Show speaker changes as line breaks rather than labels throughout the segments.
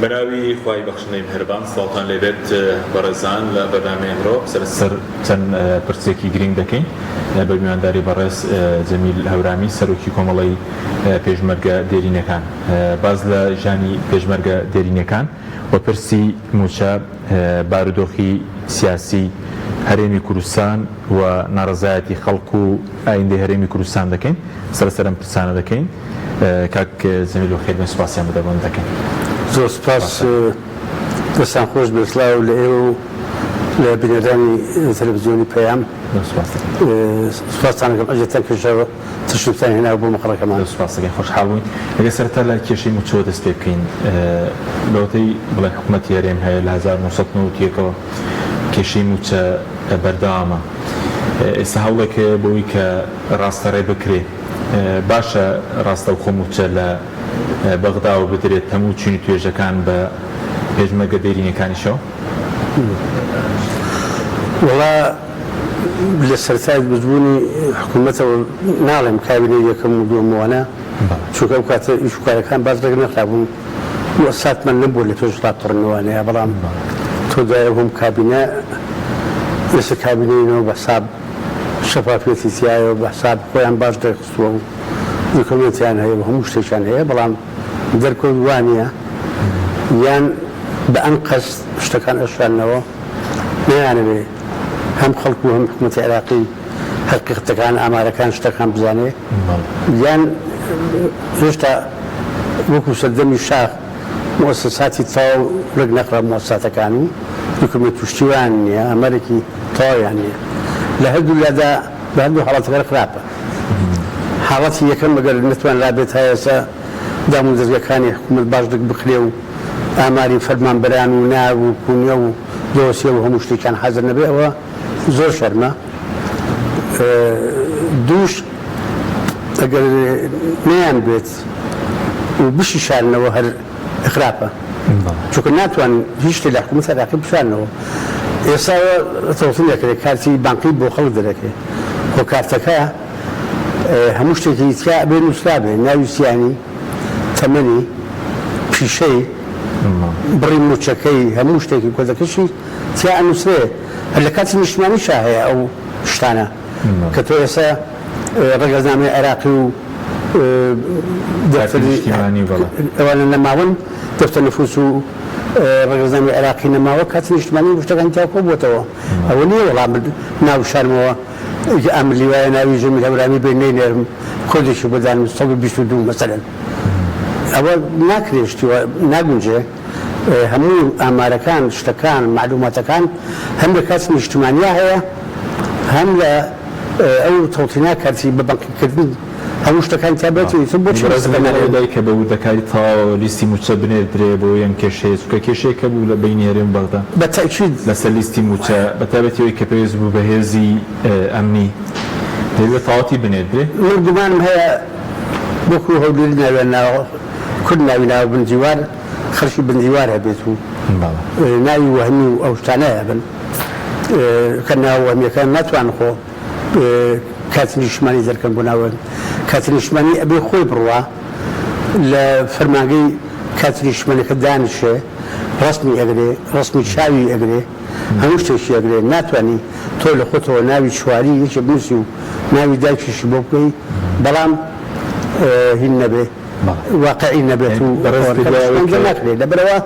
بەناوی خوای بەخشندەی میهرەبان سڵاوتان لێبێت بەڕێزان لە بەرنامەی ئەمرۆ قسە لەسەر چەند پرسێکی گرینگ دەکەین بە میوانداری بەڕێز جەمیل هەورامی سەرۆکی کۆمەڵەی پێشمەرگە دێرینەکان باس لە ژیانی پێشمەرگە دێرینەکان و پرسی موچە بارودۆخی سیاسی هەرێمی کوردستان و ناڕەزایەتی خەڵک و ئایندەی هەرێمی کوردستان دەکەین قسە لەسەر ئەم پرسانە دەکەین. کاک جەمیل بەخێر بێن سوپاسیان بۆ دەبوون دەکەین.
زۆر سوپاس دەستان خۆش بێت سڵاو لە ئێوە و لە بینەرانی تەلەفزیۆنی پەیام
زۆر سوپاس دەکەین.
سوپاستان دەکەم ئەجرتان کێشاوە تەشریفتان هێناوە بۆ مەقەڕەکەمان.
زۆر سوپاس دەکەین خۆشحاڵ بووین. ئەگەر سەرەتا لە کێشەی مووچەوە دەست پێ بکەین لەوەتەی بڵێن حکوومەتی هەرێم هەیە لە 1991 ەوە کێشەی مووچە بەردەوامە ئێستا هەوڵێک هەیە بۆی کە ڕاستەڕێ بکرێ باشە ڕاستەوخۆ مووچە لە بەغداوە بدرێت هەموو چین و توێژەکان بە پێشمەرگە دێرینەکانیشەوە؟
وەڵا لە سەرەتای دروستبوونی حکوومەتەوە ناڵێم کابینەی یەکەم و دووەم وانە چونکە ئەو کاتە ئیش و کارەکان باش ڕێک نەخرابوون موئەسساتمان نەبووە لە پێش ڕاپەڕینەوانەیە بەڵام تۆ دوای ئەو هەم کابینە ئێستا کابینەی نۆ بە حساب شەفافیەتی تیایە و بە حساب خۆیان باش ڕێکخستووە و دۆکۆمێنتیان هەیە و هەموو شتێکیان هەیە بەڵام دەرکەوت وا نییە یان بە ئەنقەست شتەکان ئەشارنەوە نایانەوێ هەم خەڵک و هەم حکوومەتی عێراقی هەقیقەتەکان ئامارەکان شتەکان بزانێ یان هێشتا وەکو سەردەمی شاخ موئەسەساتی تەواو ڕێک نەخرا موئەسەساتەکان و دۆکۆمێنت و شتی وایان نییە ئامارێکی تەواویان نییە لە هەردوو لادا بە هەردوو حاڵەتەکە خراپە حاڵەتی یەکەم ئەگەر نەتوانرابێت تا ئێستا دام و دەزگەکانی حکوومەت باش ڕێک بخرێ و ئاماری فەرمانبەران و ناو و کونیە و دۆسیە و هەموو شتێکیان حازر نەبێ ئەوە زۆر شەرمە دووش ئەگەر نەیان بێت و بشیشارنەوە هەر خراپە چونکە ناتوان هیچ شتێ لە حکوومەت عێراقی بشارنەوە ئێستا تەوتن دەکرێت کارتی بانقی بۆ خەڵک دەرەکرێت خۆ کارتەکە هەموو شتێکی تیا بێ نووسرابێ ناوی سیانی تەمەنی پیشەی بڕی مووچەکەی هەموو شتێکی کۆدەکەشی تیا ئەنووسرێ هەر لە کاتی نیشتمانیشا هەیە ئەو شتانە کە تۆ ئێستا ڕەگەزنامەی عێراقی و دەفتەری ئەوانە نەماون دەفتەر نفوس و ڕەگەزنامەی عێراقی نەماوە کاتی نیشتمانی و شتەکان تیا کۆبووەتەوە ئەوە نییە وەڵام ناو شارمەوە ئامر لیوایە ناوی جەمیل هەورامی بێ نەینێرم کۆدێکی بۆ دانم 122 مەسەلەن ئەوە ناکرێ شتی وا ناگونجێ هەموو ئامارەکان، شتەکان، مەعلوماتەکان هەم لە کارتی نیشتمانیا هەیە هەم لە ئەو تەوتینا کارتی بە بانقی کردن هەموو شتەکان تیا بێت و ئیتر بۆچی
بەڕێز
مەسەلە
لەگەڵ
نەهێنن؟
ئەوەدای کە بە وردەکاری تەواوەوە لیستی مووچە بنێردرێ بۆ ئەم کێشەیە چونکە کێشەیەک هەبوو لە بەینی هەرێم و بەغدا
بە تەئکید.
لەسەر لیستی مووچە بە تایبەتی ئەوەی کە پێویست بوو بە هێزی ئەمنی دەبێ بە تەواوەتی بنێردرێ.
من گومانم هەیە وەکوو هەولێری ناویان ناوە کورد ناوی ناوە بندیوار خەڵکی بندیوار هەبێت و ناوی وەهمی و ئەو شتانە هەبن کە ناوە وەهمیەکان ناتوان خۆ کاتی نیشتمانی دەرکەن بۆ ناوە کاتی نیشتمانی ئەبێ خۆی بڕوا لە فەرمانگەی کاتی نیشتمانەکە دانیشێ ڕەسمی ئەگرێ ڕەسمی چاوی ئەگرێ هەموو شتێکی ئەگرێ ناتوانی تۆ لە خۆتەوە ناوی چواری یەکێ بنووسی و ناوی دایکیشی بۆ بکەی بەڵام هین نەبێ واقعی نەبێت و ئەوەندە ناکرێت لەبەرئەوە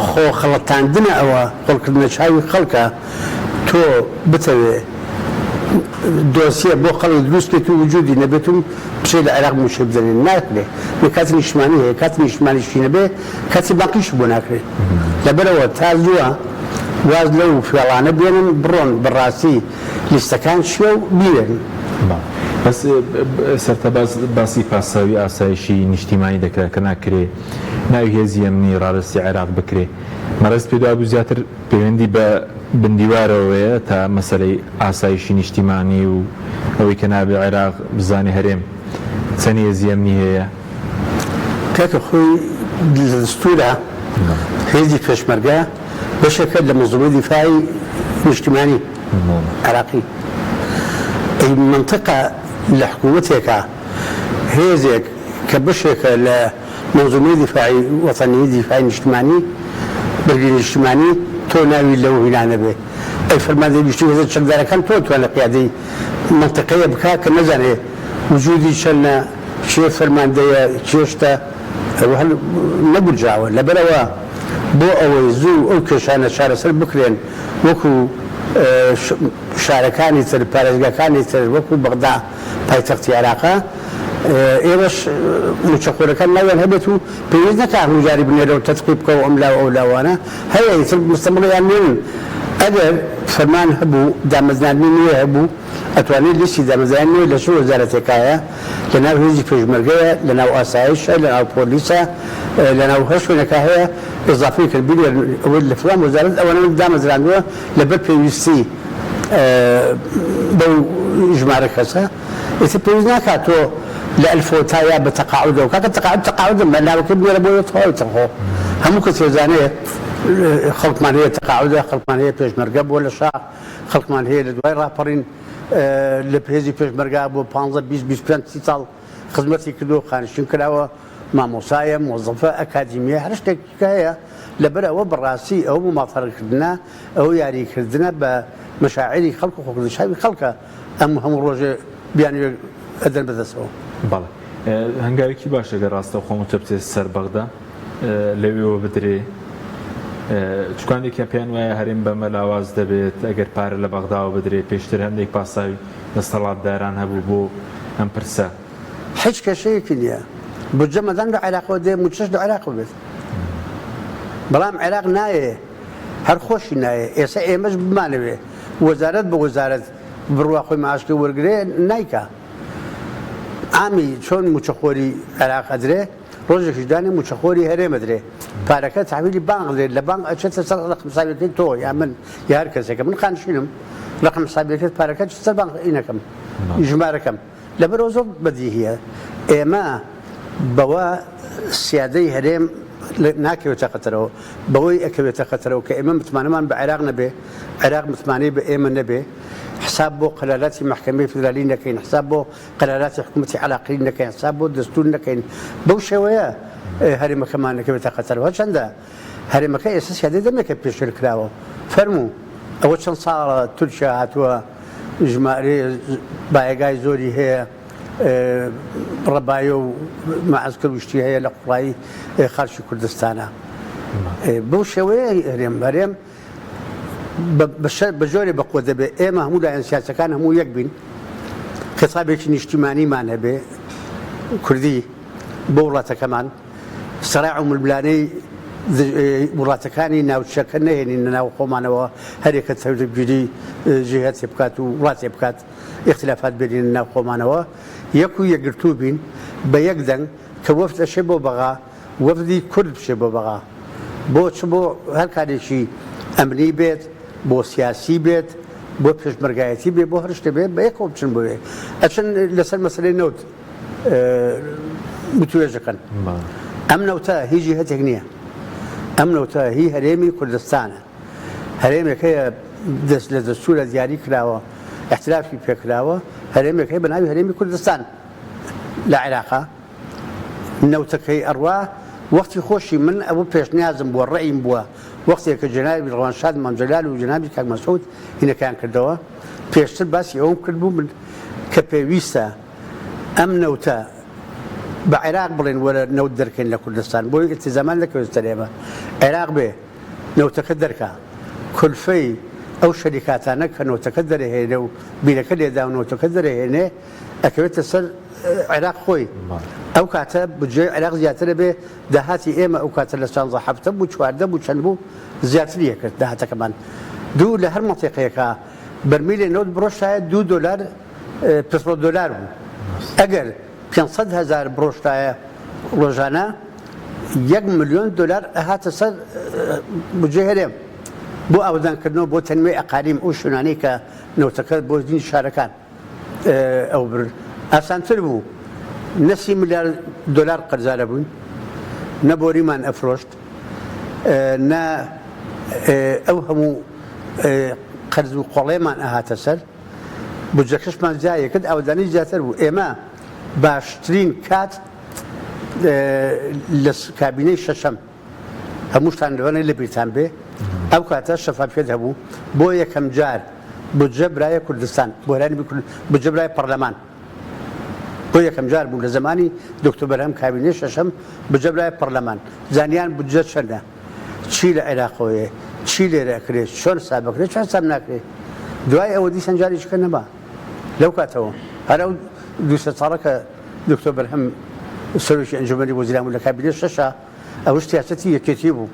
خۆ خەڵەتاندنە ئەوە خۆڵکردنە چاوی خەڵکە تۆ بتەوێ دۆسیە بۆ خەڵک دروست بکەیت و وجودی نەبێت و بچێت لە عێراق مووچەی بدەنێ ناکرێ نە کاتی نیشتمانی هەیە کاتی نیشتمانیشی نەبێ کاتی بانقیشی بۆ ناکرێ لەبەرئەوە تا زووە واز لەو فێڵانە بێنن بڕۆن بەڕاستی لیستەکان چیە و بینێرن.
بەس سەرتا باس باسی پاساوی ئاسایشی نیشتیمانی دەکرا کە ناکرێ ناوی هێزی ئەمنی ڕادەستی عێراق بکرێ مەرەز پێدابوو زیاتر پەیوەندی بە بندیوارەوەیە تا مەسەلەی ئاسایشی نیشتیمانی و ئەوەی کە نابێ عێراق بزانێ هەرێم چەند هێزی ئەمنی هەیە.
کاکە خۆی لە دەستورا هێزی پێشمەرگە بەشێکە لە مەنزومەی دیفاعی نیشتیمانی عێراقی. ئەی مەنتقە لە حکوومەتێکا هێزێک کە بەشێکە لە. مەنزومەی دیفاعی وەتەنی، دیفاعی نیشتمانی، بەرگری نیشتمانی، تۆ ناوی لەو هینانە بێ. ئەی فەرماندەی گشتی هێزە چەکدارەکان تۆ توانێ قیادەی مەنتیقەیە بکا کە نەزانێ وجودی چەنە، کێ فەرماندەیە، کێ شتە، ئەوە هەر نەگونجاوە. لەبەرئەوە بۆ ئەوەی زوو ئەو کێشانە چارەسەر بکرێن وەکو شارەکانی تر، پارێزگاکانی تر وەکو بەغدا پایتەختی عێراقە، ئێوەش مووچەخۆرەکان ناویان هەبێت و پێویست نەکا هەموو جاری بنێرەوە تەدقیق بکەوە ئەملا و ئەولا وانە هەیە ئیتر مستەمڕیان نین. ئەگەر فەرمان هەبوو دامەزراندنی نوێ هەبوو ئەتوانێت لیستی دامەزرانی نوێ لە چ وەزارەتێکایە لە ناو هێزی پێشمەرگەیە لە ناو ئاسایشە لە ناو پۆلیسە لە ناو هەر شوێنەکە هەیە ئیزافەی کرد بینێرن ئەوەی لە فڵان وەزارەت ئەوانە دامەزراندووە لەبەر پێویستی بەو ژمارە کەسە ئیتر پێویست ناکات تۆ لە ئەلفەوە تا یا بە تەقاعودەوە کاکە تەقاعود تەقاعودە بە ناوەکەی بنێرە بۆ تەواوی تر خۆ هەموو کەس ئەزانێ خەڵکمان هەیە تەقاعودە خەڵکمان هەیە پێشمەرگە بووە لە شاخ خەڵکمان هەیە لە دوای ڕاپەڕین لە هێزی پێشمەرگا بۆ 15 20 25 30 ساڵ خزمەتی کردووە خانشین کراوە مامۆسایە مۆزەفە ئەکادیمیە هەر شتێک کە هەیە لەبەر ئەوە بەڕاستی ئەو مماتەرەکردنە ئەو یاریکردنە بە مەشاعیری خەڵک و خۆکردنشاوی خەڵکە ئەم هەموو ڕۆژێ بیانوێک ئەدەن بەدەستەوە.
بەڵێ هەنگاوێکی باشە گەر ڕاستەوخۆ مووچە بچێتە سەر بەغدا لەوێوە بدرێ چونکە هەندێکیان پێیان وایە هەرێم بەمە لاواز دەبێت ئەگەر پارە لە بەغداوە بدرێ پێشتر هەندێک پاساوی دەستەڵاتداران هەبوو بۆ ئەم پرسە.
هیچ کێشەیەکی نییە بودجە مەدام لە عێراقەوە دێ مووچەش لە عێراقەوە بێت بەڵام عێراق نایێ هەر خۆشی نایێ ئێستا ئێمەش بمانەوێ وەزارەت بە وەزارەت بڕوا خۆی معاشکەی وەرگرێ نایکا عامی چۆن مووچەخۆری عێراق ئەدرێ ڕۆژێکیش دانێ مووچەخۆری هەرێم ئەدرێ پارەکە تحویلی بانق دێت لە بانق ئەچێتە سەر ڕقم حسابەکەی تۆ یا من یا هەر کەسێکە من خانشینم ڕقم حسابەکەت پارەکە سەر بانق ئینەکەم ژمارەکەم لەبەرئەوە زۆر بەدیهیە ئێمە بەوە سیادەی هەرێم ناکەوێتە خەتەرەوە، بەوەی ئەکەوێتە خەتەرەوە کە ئێمە متمانەمان بە عێراق نەبێ، عێراق متمانەی بە ئێمە نەبێ، حساب بۆ قەراراتی مەحکەمەی فیدرالی نەکەین، حساب بۆ قەراراتی حکوومەتی عێراقی نەکەین، حساب بۆ دەستوور نەکەین، بەو شێوەیە هەرێمەکەمان ئەکەوێتە خەتەرەوە. هەرچەندە هەرێمەکە ئێستا سیادەی دەمێکە پێشێل کراوە، فەرموو ئەوە چەند ساڵە تورکیا هاتووە ژمارەی بایەگای زۆری هەیە، ڕەبایە و مەعسکەر و شتی هەیە لە قوڵایی خاکی کوردستانە. بەو شێوەیە هەرێم هەرێم بە جۆرێ بەقوە دەبێ ئێمە هەموو لایەن سیاسەکان هەموو یەک بین، خیتابێکی نیشتیمانیمان هەبێ کوردی بۆ وڵاتەکەمان. سەراع و ململانێی وڵاتەکانی ناوچەکە نەهێنینە ناو خۆمانەوە، هەریەکە تەرگیری جیهەتێ بکات و وڵاتێ بکات، ئیختلافات بێنینە ناو خۆمانەوە، یەک و یەکگرتوو بین بە یەک دەنگ، کە وەفد ئەچێ بۆ بەغا، وەفدی کورد بچێ بۆ بەغا، بۆ چ بۆ هەر کارێکی ئەمنی بێت، بۆ سیاسی بێت، بۆ پێشمەرگایەتی بێ، بۆ هەر شتێ بێ، بە یەکەوە بچن بۆیێ. ئەچن لەسەر مەسەلەی نەوت. وتوێژەکەن ئەم نەوتە هی جیهەتێک نییە ئەم نەوتە هی هەرێمی کوردستانە هەرێمێک هەیە دەست لە دەستورە دیاری کراوە احترافی پێکراوە هەرێمێک هەیە بە ناوی هەرێمی کوردستان لە عێراقا نەوتەکەی ئەڕوا وەختی خۆشی من ئەوە پێشنیازم بووە ڕێیم بووە وەختێک کە جەنابی ڕەوانشاد مام جەلال و جەنابی کاک مەسعود هینەکەیان کردەوە پێشتر باسی ئەوم کردبوو من کە پێویستە ئەم نەوتە بە عێراق بڵێن وەرە نەوت دەرکەین لە کوردستان بۆی ئیلتیزامان نەکەوێت سەر ئێمە عێراق بێ نەوتەکە دەرکا کولفەی ئەو شەریکاتانە کە نەوتەکە دەرەهێنێ و بیرەکە لێدا و نەوتەکە دەرەهێنێ ئەکەوێتە سەر عێراق خۆی ئەو کاتە بودجەی عێراق زیاترە بێ داهاتی ئێمە ئەو کاتە لە چانزە هەفتە بوو چواردە بوو چەند بوو زیاتری ئەکرد داهاتەکەمان دوو لە هەر مەنتیقەیەکا بەرمیلێ نەوت بڕۆشتایە دوو دۆلار پترۆ دۆلار بوو ئەگەر 500 هەزار بڕۆشتایە ڕۆژانە یەک ملیۆن دۆلار ئەهاتە سەر بودجەی هەرێم بۆ ئاوەدانکردنەوە بۆ تەنمیەی ئەقالیم ئەو شوێنانەی کە نەوتەکە بۆ دین شارەکان ئەو برد ئاسانتر بوو نە سی ملیار دۆلار قەرزارە بووین نە بۆریمان ئەفرۆشت نە ئەو هەموو قەرز و قۆڵێمان ئەهاتە سەر بودجەکەشمان زیایە کرد ئاوەدانی زیاتر بوو ئێمە باشترین کات لە کابینەی شەشەم هەمووشتان لەوانەیە لەبیرتان بێ ئەو کاتە شەفافیەت هەبوو بۆ یەکەم جار بودجە برایە کوردستان بۆ هەرێمی بودجە برایە پەرلەمان بۆ یەکەم جار بوو لە زمانی دکتۆر بەرهەم کابینەی شەشەم بودجە برایە پەرلەمان زانیان بودجە چەندە چی لە عێراقەوەیە چی لێرە ئەکرێ چۆن حساب ئەکرێ چۆن حساب ناکرێ دوای ئەوە دیسان جارێکیکە نەما لەو کاتەوە هەر ئەو دوو سێ ساڵە کە دکتۆر بەرهەم سەرۆکی ئەنجومەنی وەزیران بوو لە کابینەی شەشا ئەوە سیاسەتی یەکێتی بوو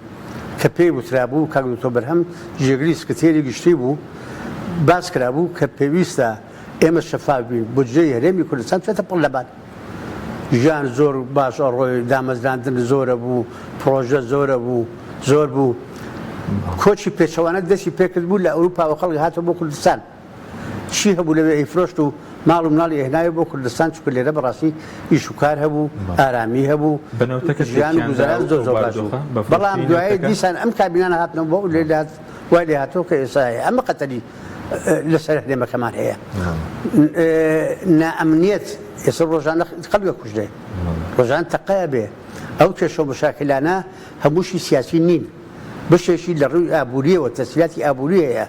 کە پێی وترابوو کاک دکتۆر بەرهەم جێگری سکرتێری گشتی بوو باس کرابوو کە پێویستە ئێمە شەفاف بین بودجەی هەرێمی کوردستان بچێتە پەرلەمان ژیان زۆر باش ئەڕۆی دامەزراندن زۆرە بوو پڕۆژە زۆرە بوو زۆر بوو کۆچی پێچەوانە دەستی پێکرد بوو لە ئەوروپاوە خەڵک هاتەوە بۆ کوردستان چی هەبوو لەوێ ئەیفرۆشت و ماڵ و مناڵی ئەهێنایەوە بۆ کوردستان چونکە لێرە بەڕاستی ئیش و کار هەبوو ئارامی هەبوو
بە نەوتەکە
ژیان و
تێکیان دا
گوزەران
و
زۆر
ئەو
زۆر باش بوو
بارودۆخە بە
بەڵام
فرۆشتنی
دوایی
نەوتەکە؟
دیسان ئەم کابینانە هاتنەوە بۆ لێ لات وای لێ هاتووە کە ئێستا هەیە ئەمە قەتەری لەسەر هەرێمەکەمان هەیە نائەمنیەت ئێستا ڕۆژانە خەڵک ئەکوژرێ ڕۆژان تەقەیە بێ ئەو کێشە و مشاکلانە هەمووشی سیاسی نین بەشێکی لە ڕووی ئابووریەوە تەسیلاتی ئابووری هەیە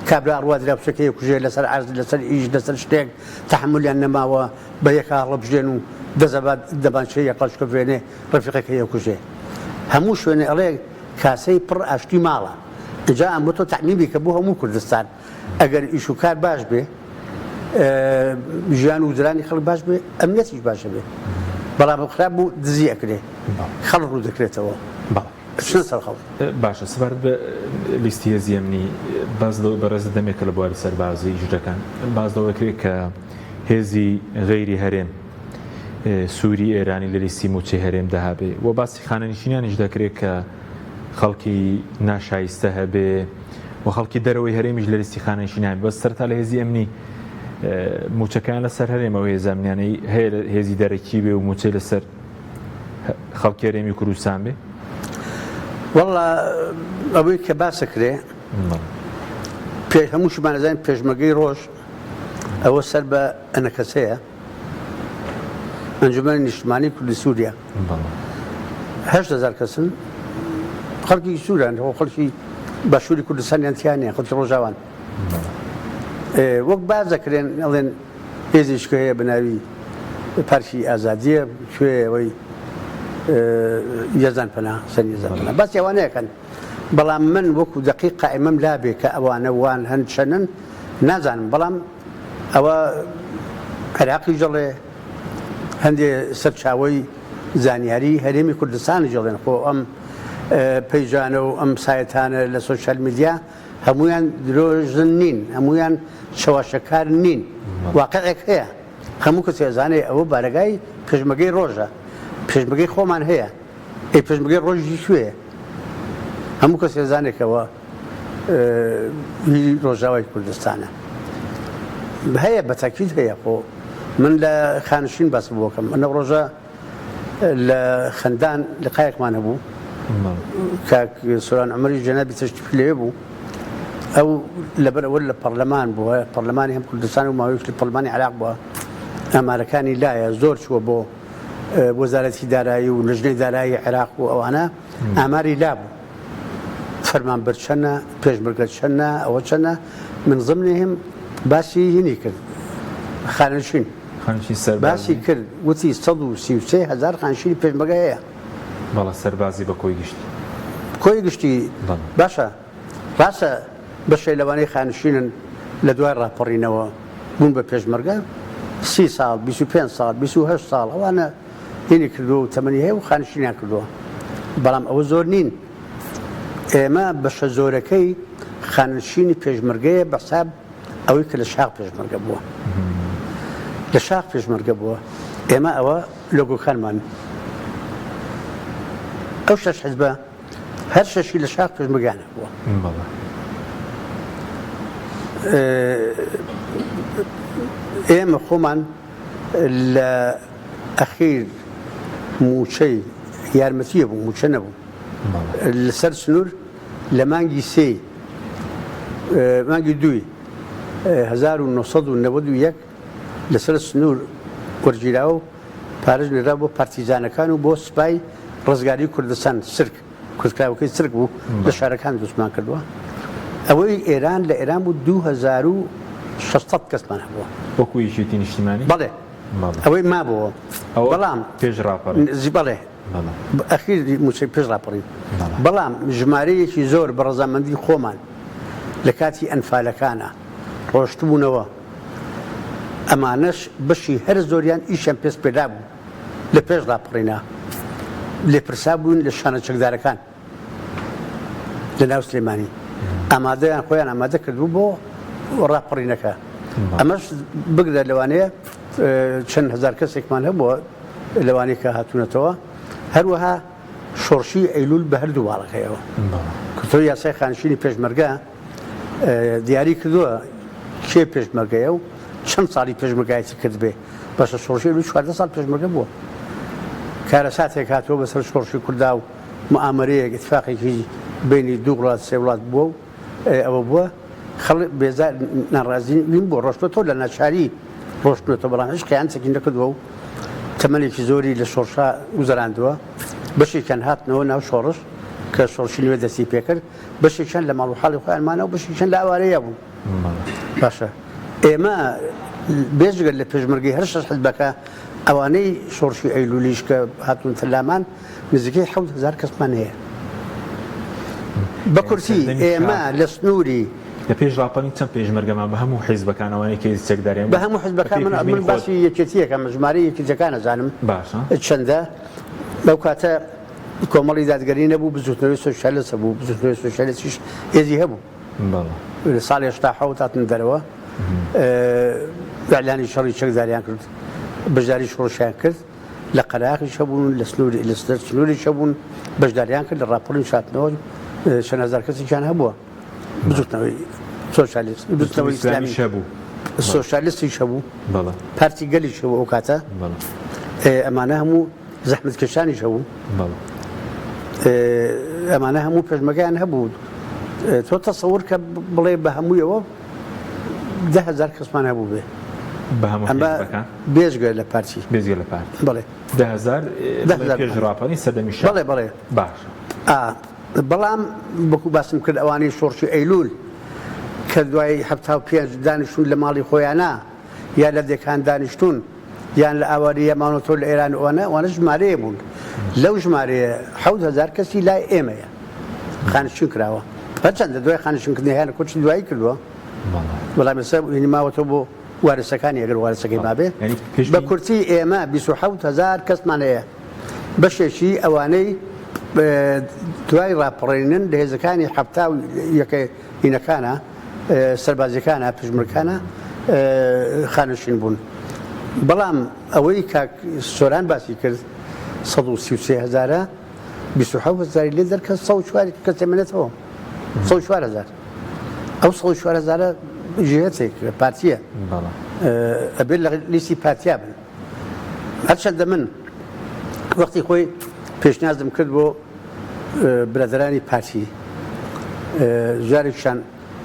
کابرا ئەڕوا دراوسێکەی ئەکوژێ لەسەر عەرز لەسەر ئیش لەسەر شتێک تەحەمولیان نەماوە بە یەکا هەڵەبژێن و دەزەبات دەمانچەی یەقەڵشکەڤێنێ ڕەفیقەکەی ئەکوژێ هەموو شوێنێ ئەڵێ کاسەی پڕ ئاشتی ماڵە ئینجا ئەمە تۆ تەعمیمی کە بۆ هەموو کوردستان ئەگەر ئیش و کار باش بێ ژیان و گوزەرانی خەڵک باش بێ ئەمنیەتیش باشە بێ بەڵام خراپ بوو دزی ئەکرێ خەڵک ڕوو دەکرێتەوە ئەچنە سەر خەڵک.
باشە سەبارەت بە لیستی هێزی ئەمنی باس لەوە بەڕێزت دەمێکە لە بواری سەربازی ئیش دەکەن باس لەوە دەکرێت کە هێزی غەیری هەرێم سووری ئێرانی لە لیستی مووچەی هەرێمدا هەبێ و باسی خانەنشینانیش دەکرێت کە خەڵکی ناشایستە هەبێ و خەڵکی دەرەوەی هەرێمیش لە لیستی خانەنشینان بەس سەرتا لە هێزی ئەمنی موچەکەیان لەسەر هەرێمەوە هێزامنیانەی هەیە هێزی دەرەکی بێ و موچەی لەسەر خەڵکی هەرێمی کوردستان بێ؟
وەڵا ئەوەی کە باسەکرێ پێ هەمووشمان ئەزانین پێشمەرگەی ڕۆژ ئەوە سەر بە ئەنەکەسەیە ئەنجومەنی نیشتمانی کوردی سووریا 8000 کەسن خەڵکی سووران خەڵکی باشووری کوردستانیان تیانە خەڵکی ڕۆژاوان وەک باس دەکرێن ئەڵێن هێزێکی هەیە بە ناوی پارکی ئازادیە کوێ ئەوەی یەزدان پەنا سەر یەزدان پەنا باسی ئەوانەیەکەن بەڵام من وەکو دەقیق قائمەم لابێ کە ئەوانە وان هەن چەنن نازانم بەڵام ئەوە عێراقی دەڵێ هەندێ سەرچاوەی زانیاری هەرێمی کوردستانی دەڵێن خۆ ئەم پەیجانە و ئەم سایتانە لە سۆشیال میدیا هەموویان درۆزن نین، هەموویان چەواشەکار نین، واقعێک هەیە هەموو کەسێ ئەزانێ ئەوە بارەگای پێشمەرگەی ڕۆژە، پێشمەرگەی خۆمان هەیە، ئەی پێشمەرگەی ڕۆژی کوێیە؟ هەموو کەسێ ئەزانێ کە ئەوە هی ڕۆژاوای کوردستانە. هەیە بە تاکید هەیە خۆ من لە خانشین باس بۆکەم ئەنە ڕۆژە لە خەندان لقایەکمان هەبوو کاک سۆران عومەری جەنابی تەشریفی لەوێ بوو ئەو لەبەر ئەوە لە پەرلەمان بووە پەرلەمانی هەم کوردستان و ماوەیەک لە پەرلەمانی عێراق بووە ئامارەکانی لایە زۆر چووە بۆ وەزارەتی دارایی و لەژنەی دارایی عێراق و ئەوانە ئاماری لا بوو فەرمانبەر چەنە پێشمەرگە چەنە ئەوە چەنە من ضمنهم باسی هینی کرد خانەنشین
خانشین سەربازی.
باسی کرد وتی 133 هەزار خانشینی پێشمەرگە هەیە.
بەڵێ سەربازی بە کۆی گشتی.
کۆی گشتی
بەڵێ.
باشە ڕاستە بەشێ لەوانەی خانشینن لە دوای ڕاپەڕینەوە بوون بە پێشمەرگە 30 ساڵ 25 ساڵ 28 ساڵ ئەوانە هینی کردووە و تەمەنی هەیە و خانشینیان کردووە بەڵام ئەوە زۆر نین ئێمە بەشە زۆرەکەی خانشینی پێشمەرگەیە بە حساب ئەوەی کە لە شاخ پێشمەرگە بووە لە شاخ پێشمەرگە بووە ئێمە ئەوە لۆگۆکانمان ئەو شەش حزبە هەر شەشی لە شاخ پێشمەرگانە بووە ئێمە خۆمان لە ئەخیر موچەی یارمەتیە بوو موچە نەبوو لەسەر سنوور لە مانگی سێی مانگی دووی 1991 لەسەر سنوور وەرگیرا و پارەش نێرا بۆ پارتیزانەکان و بۆ سوپای ڕزگاری کوردستان سرک کورتکراوەکەی سرک بوو لە شارەکان دروستمان کردووە ئەوەی ئێران لە ئێران بوو 2600 کەسمان هەبووە
وەکو یەکێتی نیشتیمانی؟
بەڵێ ئەوەی مابەوە بەڵام
پێش ڕاپەڕین
بەڵێ ئەخیر موچەی پێش ڕاپەڕین بەڵام ژمارەیەکی زۆر بە ڕەزامەندی خۆمان لە کاتی ئەنفالەکانە ڕۆشتبوونەوە ئەمانەش بەشی هەرە زۆریان ئیشیان پێ سپێرابوو لە پێش ڕاپەڕینا لێپرسا بوون لە شانە چەکدارەکان لە ناو سلێمانی ئامادەیان خۆیان ئامادە کردبوو بۆ ڕاپەڕینەکە ئەمەش بگرە لەوانەیە چەند هەزار کەسێکمان هەبووە لەوانەیە کە هاتوونەتەوە هەروەها شۆڕشی ئەیلول بە هەردوو باڵەکەیەوە کە یاسای خانشینی پێشمەرگە دیاری کردووە کێ پێشمەرگەیە و چەند ساڵی پێشمەرگایەتی کردبێ باشە شۆڕشی ئەیلول 14 ساڵ پێشمەرگە بووە کارەساتێک هاتووە بەسەر شۆڕشی کوردا و موئامەرەیەک ئیتفاقێکی بینی دوو وڵات سێ وڵات بووە و ئەوە بووە خەڵک بێزار ناڕازی نیم بۆ ڕۆشتۆتەوە لە ناچاری ڕۆشتنەوە بەڵام هیچ خیانەتێکی نەکردووە و تەمەنێکی زۆری لە شۆڕشا گوزەراندووە بەشێکیان هاتنەوە ناو شۆڕش کە شۆڕشی نوێ دەستی پێکرد بەشێکیان لە ماڵ و حاڵی خۆیان مانەوە بەشێکیان لە ئاوارەیە بوون باشە ئێمە بێجگە لە پێشمەرگەی هەر شەش حزبەکە ئەوانەی شۆڕشی ئەیلولیش کە هاتوونتە لامان نزیکەی 7000 کەسمان هەیە بە کورتی ئێمە لە سنووری
لە پێش ڕاپەڕین چەند پێشمەرگەمان بە هەموو حیزبەکان ئەوانەی کە هێزی چەکداریان
بە هەموو حیزبەکان من من باسی یەکێتیەکەم ژمارەی یەکێتیەکان ئەزانم
باشە
چەندە لەو کاتە کۆمەڵی دادگەری نەبوو بزوتنەوەی سۆسیالست هەبوو بزوتنەوەی سۆسیالستیش هێزی هەبوو لە ساڵی 87 هاتن دەرەوە ئیعلانی شەڕی چەکداریان کرد بەشداری شۆڕشیان کرد لە قەراخیش هەبوون لە سنووری لە سنووریش هەبوون بەشداریان کرد لە ڕاپەڕین شاتنەوە چەند هەزار کەسێکیان هەبووە بزوتنەوەی سۆسیالیست بزوتنەوەی ئیسلامی
هەبوو
سۆسیالیستیش هەبوو پارتی گەلیش هەبوو ئەو کاتە ئەمانە هەموو زەحمەتکێشانیش هەبوو ئەمانە هەموو پێشمەگەیان هەبوو تۆ تەسەور کە بڵێ بە هەموویەوە 10هزار کەسمان هەبوو بێ بێجگە لە پارتی
بێجگە لە پارتی
بڵێ
10هزار پێش ڕاپەڕین سەردەمی شا
بەڵێ بەڵێ
باشە
بەڵام وەکو باسم کرد ئەوانەی شۆڕشی ئەیلول کە دوای 75 دانیشتون لە ماڵی خۆیانە یا لە دێکان دانیشتون یان لە ئاوارەیە ماونەتەوە لە ئێران و ئەوانە ئەوانە ژمارەیە بوون لەو ژمارەیە 7000 کەسی لای ئێمەیە خانشین کراوە هەرچەندە دوای خانشینکردنی هەیە کۆچی دوایی کردووە بەڵام ئێستا هینی ماوەتەوە بۆ وارسەکانی ئەگەر وارسەکەی مابێ بە کورتی ئێمە 27000 کەسمان هەیە بەشێکی ئەوانەی دوای ڕاپەڕینن لە هێزەکانی حەفتا و یەکە هینەکانە سەربازیەکانە پشمرکانە خانەشین بوون بەڵام ئەوەی کاک سۆران باسی کرد 133 هزارە 27 هزاری لێ دەرکە 104 کەس دەمێنێتەوە 104 هزار ئەو 104 هزارە ژێتێک پارتیە ئەبێت لە لیستی پارتیا بن هەرچەندە من وەختی خۆی پێشنیازم کرد بۆ برادەرانی پارتی جارێکیان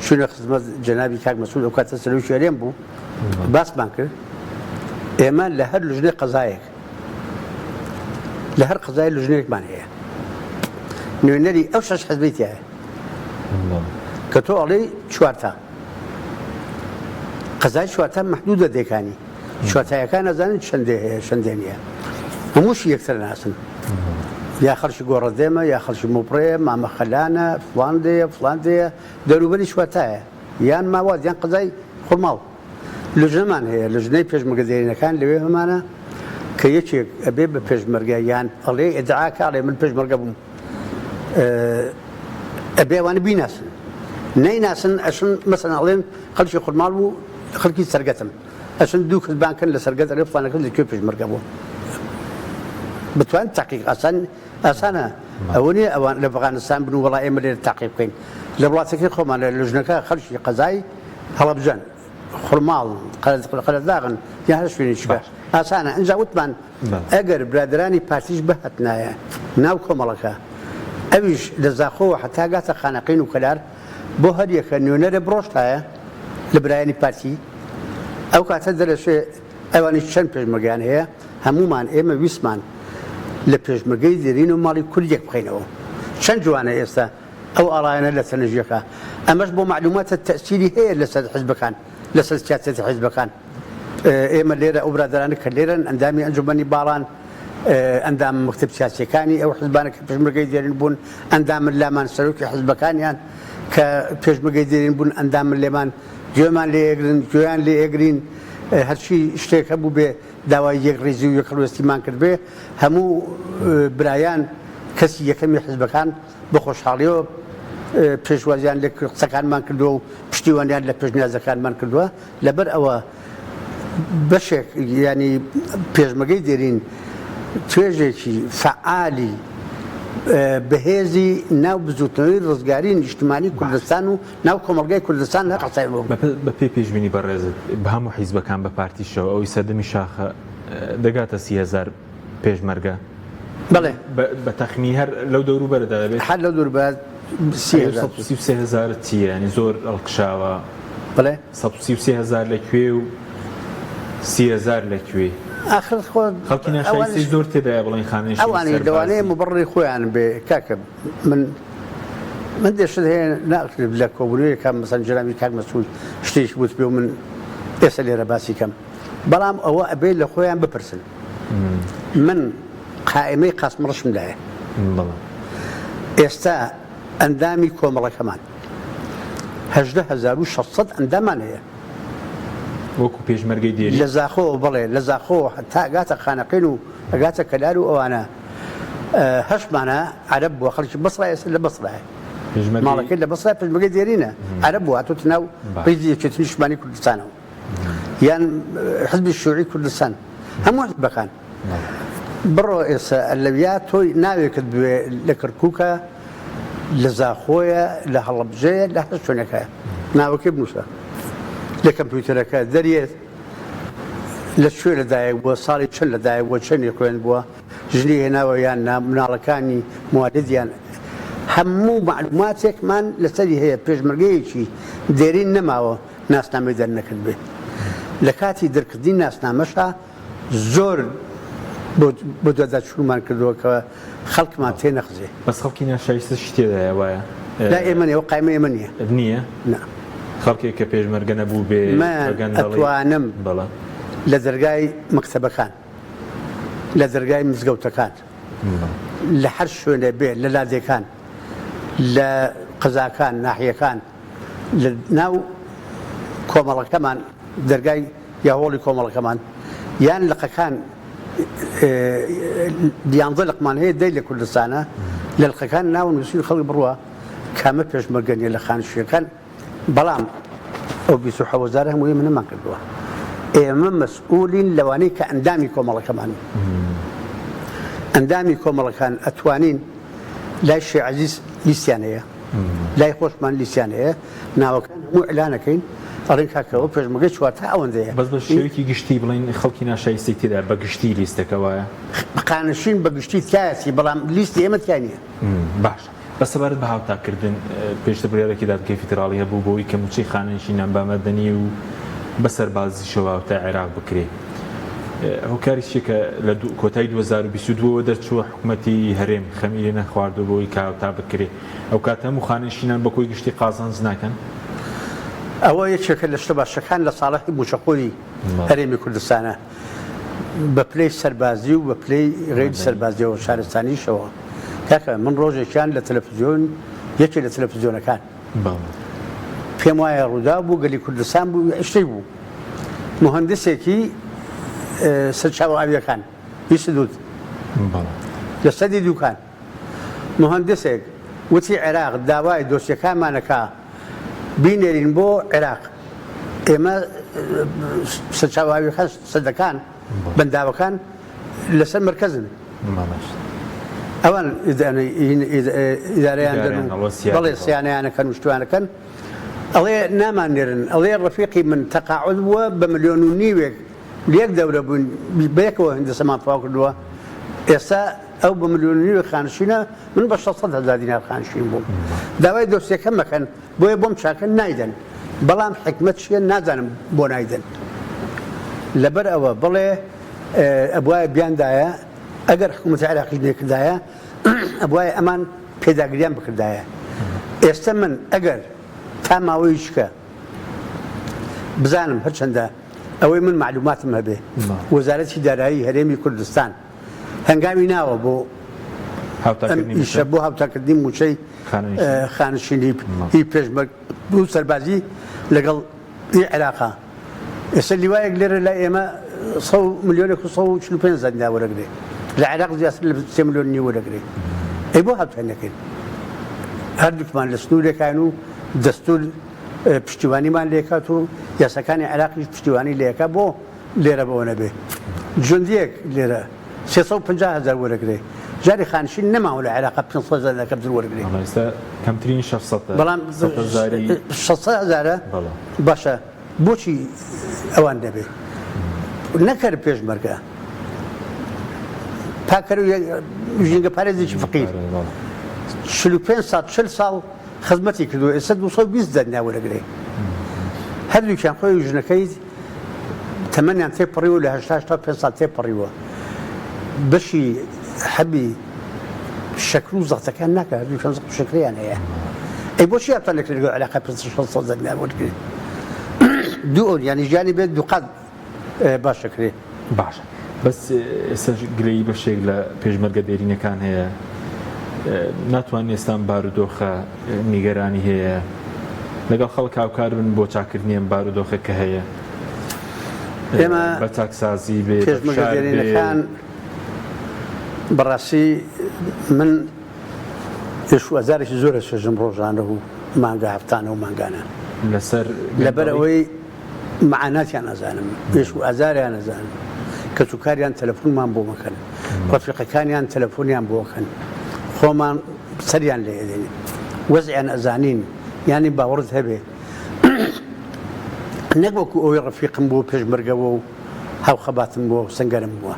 چوونە خزمەت جەنابی کاک مەسعود ئەو کاتە سەرۆکی هەرێم بوو باسمان کرد ئێمە لە هەر لژنەی قەزایەک لە هەر قەزای لژنەیەکمان هەیە نوێنەری ئەو شەش حزبی تایە کە تۆ ئەڵێی چوارتا قەزای چوارتا مەحدودە دێکانی چوارتایەکان ئەزانن چەندێ هەیە چەندێ نییە هەمووشی یەکتر ناسن یا خەڵکی گۆڕەدێمە یا خەڵکی مۆپڕەیە مامەخەلانە فڵان دێیە فڵان دێیە دەوروبەری چوارتایە یان ماوات یان قەزای خورماڵ لجنەمان هەیە لجنەی پێشمەرگە دێرینەکان لەوێ هەمانە کە یەکێک ئەبێ بە پێشمەرگە یان ئەڵێ ئیدعا کە ئەڵێ من پێشمەرگە بووم ئەبێ ئەوانە بیناسن نەیناسن ئەشن مەسەن ئەڵێن خەڵکی خورماڵ بوو خەڵکی سەرگەتم ئەچن دوو کەس بانگ کەن لە سەرگەت ئەرێ فڵانە کەس لە کوێ پێشمەرگە بوو بتوان تەحقیق ئاسان ئاسانە ئەوە نییە ئەوان لە ئەفغانستان بن و وەڵا ئێمە لێرە تاقی بکەین لە وڵاتەکەی خۆمان لە لژنەکە خەڵکی قەزای هەڵەبجەن خورماڵ قەرەداغن یا هەر شوێنێکی باش ئاسانە ئینجا وتمان ئەگەر برادەرانی پارتیش بهاتنایە ناو کۆمەڵەکە ئەویش لە زاخۆوە هەتا گاتە خانەقین و کەلار بۆ هەر یەکە نوێنەرێ بڕۆشتایە لە برایانی پارتی ئەو کاتە دەرەچێ ئەوانیش چەند پێشمەرگەیان هەیە. هەموومان ئێمە ویستمان لە پێشمەرگەی دێرین و ماڵی کورد یەک بخەینەوە. چەند جوانە ئێستا ئەو ئاڵایانە لە تەنەژیەکە. ئەمەش بۆ مەعلوماتت تەئسیری هەیە لەسەر حزبەکان، لەسەر سیاسەتی حزبەکان. ئێمە لێرە ئەو برادەرانە کە لێرەن ئەندامی ئەنجومەنی باڵان، ئەندام مەکتەب سیاسیەکانی ئەو حزبانە کە پێشمەرگەی دێرین بوون، ئەندامن لامان سەرۆکی حزبەکانیان کە پێشمەرگەی دێرین بوون ئەندامن لێمان، گوێمان لێ ئەگرن، گوێیان لێ ئەگرین، هەرچی شتێک هەبووبێ داوای یەکڕیزی و یەکهەڵوێستیمان کردبێ، هەموو برایان کەسی یەکەمی حزبەکان بە خۆشحاڵیەوە پێشوازیان لە قسەکانمان کردووە و پشتیوانیان لە پێشنیازەکانمان کردووە، لەبەر ئەوە بەشێک یانی پێشمەگەی دێرین توێژێکی فەعالی بەهێزی ناو بزوتنەوەی ڕزگاری نیشتمانی کوردستان و ناو کۆمەڵگای کوردستان لە قسەی بوو.
بە پێی پێشبینی بەڕێزت بە هەموو حیزبەکان بە پارتیشەوە ئەوەی سەردەمی شاخە دەگاتە 30هزار پێشمەرگە؟
بەڵێ.
بە تەخمین هەر لەو دەوروبەرەدا دەبێت؟
هەر لەو دەوروبەرە 30 هەزار.
133 هەزار چییە؟ یانی زۆر هەڵکشاوە.
بەڵێ.
133 هەزار لە کوێ و 30 هەزار لە کوێ؟
ئاخر خۆ
خەڵکی ناشایستەی زۆر تێدایە بڵێن خانەنشینی
ئەوانەی
سەربازی.
لەوانەیە موبەڕڕی خۆیان بێ کاکە من هەندێ شت هەیە ناکرێت لە کۆبوونەوەیەکا مەسەن جەنابی کاک مەسعود شتێکی وتبێ و من ئێستا لێرە باسی کەم بەڵام ئەوە ئەبێ لە خۆیان بپرسن من قائیمەی قاسمڕەشم لایە ئێستا ئەندامی کۆمەڵەکەمان 18600 ئەندامان هەیە
وەکو پێشمەرگەی دێرین
لە زاخۆ بڵێ لە زاخۆ هەتا ئەگاتە خانەقین و ئەگاتە کەلار و ئەوانە هەشمانە عەرەب بووە خەڵکی بەسرا ئێستا لە بەسرایە ماڵەکەی لە بەسرا پێشمەرگەی دێرینە عەرەب بووە هاتووەتە ناو ڕیزی یەکێتی نیشتمانی کوردستانەوە یان حزبی شیوعی کوردستان هەموو حزبەکان بڕۆ ئێستا لەویا تۆی ناوێکت بوێ لە کەرکووکە لە زاخۆیە لە هەڵەبجەیە لە هەر شوێنەکە ناوەکەی بنووسە لە کەمپیوتەرەکە دەریێت لە کوێ لەدایک بووە ساڵی چەند لەدایک بووە چەندی خوێن بووە ژنی هێناوە یان نا مناڵەکانی موالدیان هەموو مەعلوماتێکمان لەسەری هەیە پێشمەرگەیەکی دێرین نەماوە ناسنامەی دەرنەکردبێ لە کاتی دەرکردنی ناسنامەشا زۆر بەدواداچوونمان کردووە کە خەڵکمان تێنەخزێ.
بەس خەڵکی ناشایستەشی تێدایە وایە؟
لای ئێمە نیە، ئەو قایمەی ئێمە نیە.
نیە؟
نا.
خەڵکێک کە پێشمەرگە نەبووبێ
من
بە گەندەڵی.
ئەتوانم
بەڵێ.
لە دەرگای مەکتەبەکان، لە دەرگای مزگەوتەکان، لە هەر شوێنێ بێ، لە لادێکان، لە قەزاکان، ناحیەکان، لە ناو کۆمەڵەکەمان دەرگای یا هۆڵی کۆمەڵەکەمان یان لقەکان دیانزە لقمان هەیە دەی لە کوردستانە لە لقەکان ناو نووسین خەڵک بڕوە کامە پێشمەرگە نیە لە خانشیەکان بەڵام ئەو 27 هەزارە هەموو ئێمە نەمان کردووە ئێمە مەسئولین لەوانەی کە ئەندامی کۆمەڵەکەمان ئەندامی کۆمەڵەکان ئەتوانین لای شێ عەزیز لیستیان هەیە لای خۆشمان لیستیان هەیە ناوەکان هەموو ئیعلانەکەین ئەڵێن کاکە ئەوە پێشمەرگەی چوارتا ئەوەندەیە.
بەس بە شێوەیەکی گشتی بڵێین خەڵکی ناشایستەی تێدایە بە گشتی لیستەکە وایە؟
خانەشین بە گشتی تیایەتی بەڵام لیستی ئێمە تیا نییە.
باشە بەس سەبارەت بە هاوتاکردن پێشتر بڕیارێکی دادگای فیدراڵی هەبوو بۆ ئەوەی کە مووچەی خانەنشینان بە مەدەنی و بە سەربازیشەوە هاوتای عێراق بکرێ هۆکاری چییە کە لە کۆتایی 2022 ەوە دەرچووە حکومەتی هەرێم خەمی لێ نەخواردووە بۆ ئەوەی کە هاوتا بکرێ ئەوکاتە هەموو خانەنشینان بە کۆی گشتی قازانج ناکەن؟
ئەوە یەکێکە لە شتە باشەکان لە ساڵحی مووچەخۆری هەرێمی کوردستانە بە پلەی سەربازی و بە پلەی غەیری سەربازیەوە شارستانیشەوە. کاکە من ڕۆژێکیان لە تەلەفزیۆن یەکێ لە تەلەفزیۆنەکان پێم وایە ڕووداو بوو گەلی کوردستان بوو شتێک بوو موهەندسێکی سەرچاوە ئاویەکان ی سدود لە سەدی دوکان موهەندسێک وتی عێراق داوای دۆسیەکانمانەکا بینێرین بۆ عێراق ئێمە سەرچاوە ئاویەکان سەدەکان بەنداوەکان لەسەر مەرکەزن ئەوان ئیدارەیان دەن و بەڵێ سیانەیانەکەن و شتوانەکەن ئەڵێ نامان نێرن ئەڵێ ڕەفیقی من تەقاعد بووە بە ملیۆن و نیوێک لەیەک دەورە بووین بەیەکەوە هەندەسەمان تەواو کردووە ئێستا ئەو بە ملیۆن و نیوێک خانشینە من بە 600 هەزار دینار خانشین بووم داوای دۆسیەکە مەکەن بۆیە بۆم چاکەن نایدەن بەڵام حکمت چییە نازانم بۆ نایدەن لەبەر ئەوە بڵێ. ئەبوایە بیاندایە، ئەگەر حکوومەتی عێراقیش نەیکردایە ئەبوایە ئەمان پێداگریان بکردایە. ئێستە من ئەگەر تا ماوەیشکە بزانم هەرچەندە ئەوەی من مەعلوماتم هەبێ وەزارەتی دارایی هەرێمی کوردستان هەنگاوی ناوە بۆ ئەم ئیشە بۆ هاوتاکردنی مووچەی خانەنشینی هی پێشمەرگ و سەربازی لەگەڵ ئی عێراقا. ئێستا لیوایەک لێرە لای ئێمە ملیۆنێک و 145 دینار وەرەگرێ، لە عێراق زیاتر لە 3 ملیۆن نیو وەرەگرێ. ئەی بۆ هاوتای نەکەین؟ هەردووکمان لە سنوورێکاین و دەستور پشتیوانیمان لێکات و یاساکانی عێراقیش پشتیوانی لێکا، بۆ لێرە بەوە نەبێ؟ جوندیەک لێرە 350 هەزار وەرەگرێ، جاری خانشین نەماوە لە عێراق 500 هەزار لە کەمتر وەرگرێ.
کەمترین 600
بەڵام 600 هەزارە باشە. بۆچی ئەوان دەبێ نەکەر پێشمەرگە پاکەر و ژینگە پارێزێکی فقیر 45 ساڵ 40 ساڵ خزمەتی کردو ئێستا 220 دەنیا وەرەگرێ. هەردووکیان خۆی و ژنەکەی تەمەنیان تێپەڕیوە، لە 85 ساڵ تێپەڕیوە. بەشی حەبی شەکر و زەختەکان ناکە، هەردووکیان زەخت و شەکریان هەیە. ئەی بۆچی هاتوان نەکرێت لەگەڵ عێراقا 500 دەنیا وەرگرێت؟ دوو ئەو یانی ژیانی بێت دووقات باش دەکرێت.
باشە بەس ئێستاش گلەیی بەشێک لە پێشمەرگە دێرینەکان هەیە ناتوانن ئێستا ئەم بارودۆخە نیگەرانی هەیە لەگەڵ خەڵک هاوکار بن بۆ چاکردنی ئەم بارودۆخە کە هەیە
ئێمە
بە چاکسازی بێ
پێشمەرگە دێرینەکان بەڕاستی من ئێش و ئازارێکی زۆر ئەچێژم ڕۆژانە و مانگە هەفتانە و مانگانە
لەسەر
لەبەر ئەوەی معاناتیان ئەزانم، ئێش و ئازاریان ئەزانم، کەسوکاریان تەلەفونمان بۆ مەکەن، ڕەفیقەکانیان تەلەفونیان بۆ ئەکەن، خۆمان سەریان لێ ئەدەین، وەزعیان ئەزانین، یانی باوەڕت هەبێ نەک وەکو ئەوەی ڕەفیقم بوو پێشمەرگەوە و هاوخەباتم بووە و سەنگەرم بووە،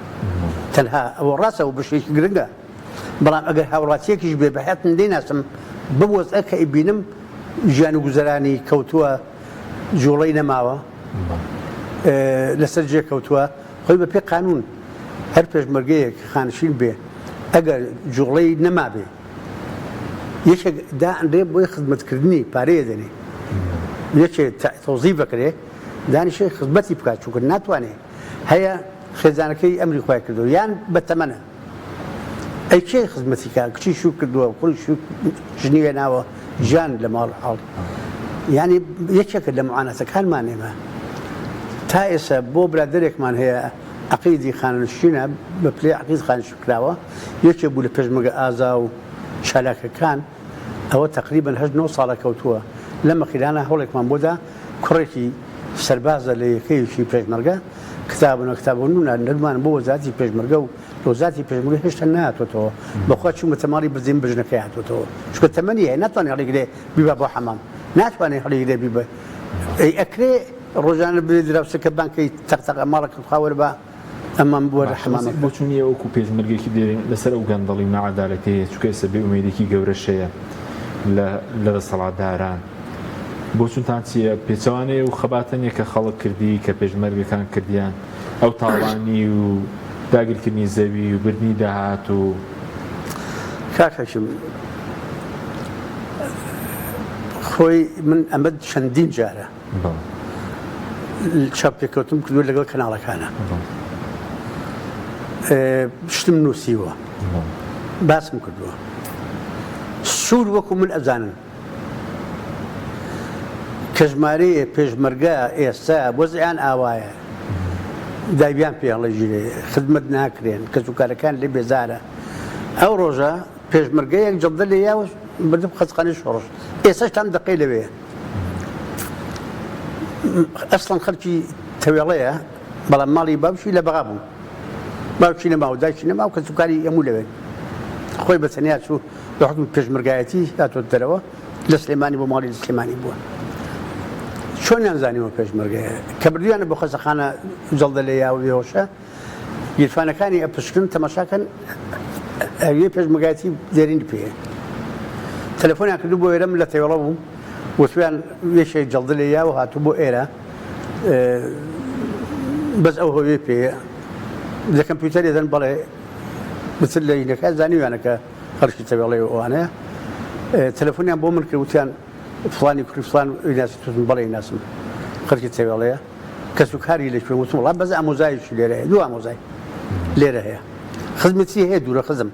تەنها ئەوە ڕاستە ئەو بەشێکی گرنگە، بەڵام ئەگەر هاوڵاتیەکیش بێ بە حەتم دەیناسم بەم وەزعە کە ئەیبینم ژیان و گوزەرانی کەوتووە، جوڵەی نەماوە، لەسەر جێ کەوتووە، خۆی بە پێی قانوون هەر پێشمەرگەیەک خانشین بێ ئەگەر جوڵەی نەمابێ یەکێک دائەنرێ بۆی خزمەتکردنی پارەیە دەنێ، یەکێ تەوزیف بکرێ دانیشێ خزمەتی بکات، چونکە ناتوانێ هەیە خێزانەکەی ئەمری خوای کردووە یان بە تەمەنە. ئەی کێ خزمەتی کا؟ کچی شوو کردووە، کوڕی شوو ژنی هێناوە، ژیان لە ماڵ حاڵ. یانی یەکێکە لە معاناتەکانمان ئێمە. تا ئێستا بۆ برادەرێکمان هەیە عەقیدی خانەنشینە، بە پلەی عەقید خانەنشین کراوە، یەکێک بوو لە پێشمەرگە ئازا و چالاکەکان، ئەوە تەقریبەن هەشت نۆ ساڵە کەوتووە. لەم ئەخیرانە هەوڵێکمان بۆ دا، کوڕێکی سەربازە لە یەکەیەکی پێشمەرگە، کتاب و نەکتاب و نونا نەرمان بۆ وەزارەتی پێشمەرگە و وەزارەتی پێشمەرگە هێشتا نەهاتۆتەوە. بەخوا چوومەتە ماڵی بزیم بە ژنەکەی هاتۆتەوە، چونکە تەمەنی هەیە ناتوانێ هەڵیگرێ بیبا بۆ حەمام، ناتوانێ هەڵیگرێ بیبا. ئەی ئەکرێ ڕۆژانە بێ دراوسێکە بانکەی تەق تەق ماڵەکەت خوا وەرە با ئەمام بوەرە
باشە بەس
حەمامەکە.
بۆچوونی ئێوە وەکوو پێشمەرگێکی دێرین لەسەر ئەو گەندەڵی و ناعەدالەتیە هەیە چونکە ئێستا بێ ئومێدیەکی گەورەش هەیە لە لە دەسەڵاتداران بۆچونتان چیە؟ پێچەوانەی ئەو خەباتە نیە کە خەڵک کردی کە پێشمەرگەکان کردیان ئەو تاڵانی و داگیرکردنی زەوی و بردنی داهات و.
کاک حەکیم خۆی من ئەمە چەندین جارە چاوپێکەوتم کردووە لەگەڵ کەناڵەکانە شتم نووسیوە باسم کردووە سوور وەکو من ئەزانن کە ژمارەیە پێشمەرگە ئێستا وەزعیان ئاوایە دایبیان پێ هەڵەگیرێ خدمەت ناکرێن کەسوکارەکان لێ بێزارە ئەو ڕۆژە پێشمەرگەیەک جەڵدە لێ یا و بردم خەستەخانەی شۆڕش ئێستاش تام دەقەی لەوێیە ئەسڵەن خەڵکی تەوێڵەیە بەڵام ماڵی باوکی لە بەغا بوو باوکی نەما و دایکی نەما و کەسوکاری هەموو لەوێن خۆی بە تەنیا چوو لە حوکمی پێشمەرگایەتی هاتۆتە دەرەوە لە سلێمانی بۆ ماڵی لە سلێمانی بووە. چۆنیان زانیوە پێشمەرگەیە؟ کە بردویانە بۆ خەستەخانە جەڵدە لێ یا و بێهۆشە، گیرفانەکانی ئەپشکن تەماشاکەن ئەوێ پێشمەرگایەتی دێرینی پێیە. تەلەفۆنیان کردو بۆ ئێرە من لە تەوێڵە بووم وتویان یەکێک جەڵدە لێ یا و هاتوو بۆ ئێرە بەس ئەو هەوێ پێیە. لە کەمپیوتەر ئەدەن بەڵێ بچن لە هینەکە زانیویانە کە خەڵکی تەوێڵەی و ئەوانەیە. تەلەفۆنیان بۆ من کرد وتیان فڵانی کوڕی فڵان ئەیناسی؟ وتم بەڵێ ئەیناسم خەڵکی تەوێڵەیە. کەس و کاری لە کوێن؟ وتم وەڵا بەس ئامۆزایەکی لێرە هەیە، دوو ئامۆزای لێرە هەیە. خزمی تری هەیە دوورە خزم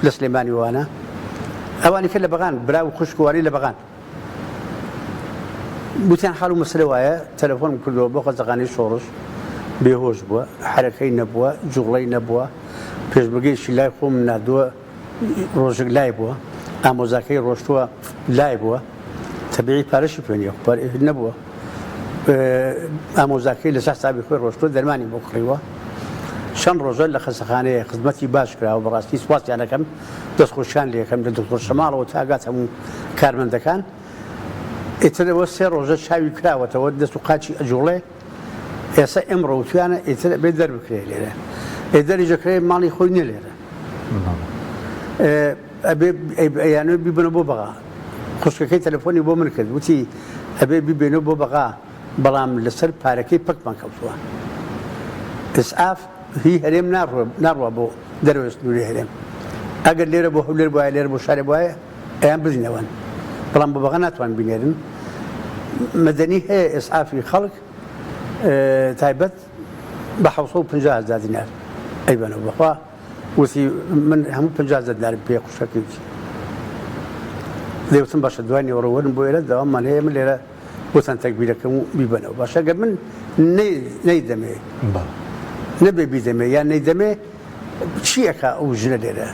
لە سلێمانی وانە. ئەوانی کە لە بەغان برا و خوشک وانەی لە بەغان. گوتیان حاڵ و مەسەلە وایە، تەلەفۆنم کردەوە بۆ خەستەخانەی شۆڕش، بێهۆش بووە، حەرەکەی نەبووە، جووڵەی نەبووە، پێشمەرگەیەکی لای خۆم ناردووە، ڕۆژێک لای بووە، ئامۆزاکەی ڕۆشتووە لای بووە، تەبیعی پارەشی پێ نییە، پارەی نەبووە، ئامۆزاکەی لەسەر حسابی خۆی ڕۆشتووە دەرمانی بۆ کڕیوە، چەند ڕۆژە لە خەستەخانەیە، خزمەتی باش کراوە، بەڕاستی سوپاسیان ئەکەم. دەستخۆشیان لێکەم لە دکتۆر شەماڵەوە تا گات هەموو کارمەندەکان ئیتر ئەوە سێ ڕۆژە چاوی کراوەتەوە دەست و قاچی ئەجوڵێ ئێستا ئێمڕۆ وتویانە ئیتر ئەبێ دەربکرێ لێرە ئێ دەریش دەکرێ ماڵی خۆی نییە لێرە ئەبێ ئەیانەوێ بیبەنەوە بۆ بەغا خوشکەکەی تەلەفۆنی بۆ من کرد وتی ئەبێ بیبێنەوە بۆ بەغا بەڵام لەسەر پارەکەی پەکمان کەوتووە ئیسعاف هی هەرێم ناڕوا بۆ دەرەوەی سنووری هەرێم ئەگەر لێرە بۆ هەولێر بوایە لێرە بۆ شارێ بوایە ئەیان بردینەوەن بەڵام بۆ بەغا ناتوان بینێرن مەدەنی هەیە ئیسعافی خەڵک تایبەت بە 750 هەزار دینار ئەیبەنەوە بەخوا وتی من هەموو 50 هەزار دینارم پێ خوشکەکەی وتی دەیوتم باشە دوای نیوەڕۆ وەرن بۆ ئێرە داوامان هەیە من لێرە بۆتان تەگبیرەکەم و بیبەنەوە باشە گەر من نەیدەمێ نەبێ بیدەمێ یان نەیدەمێ چی ئەکا ئەو ژنە لێرە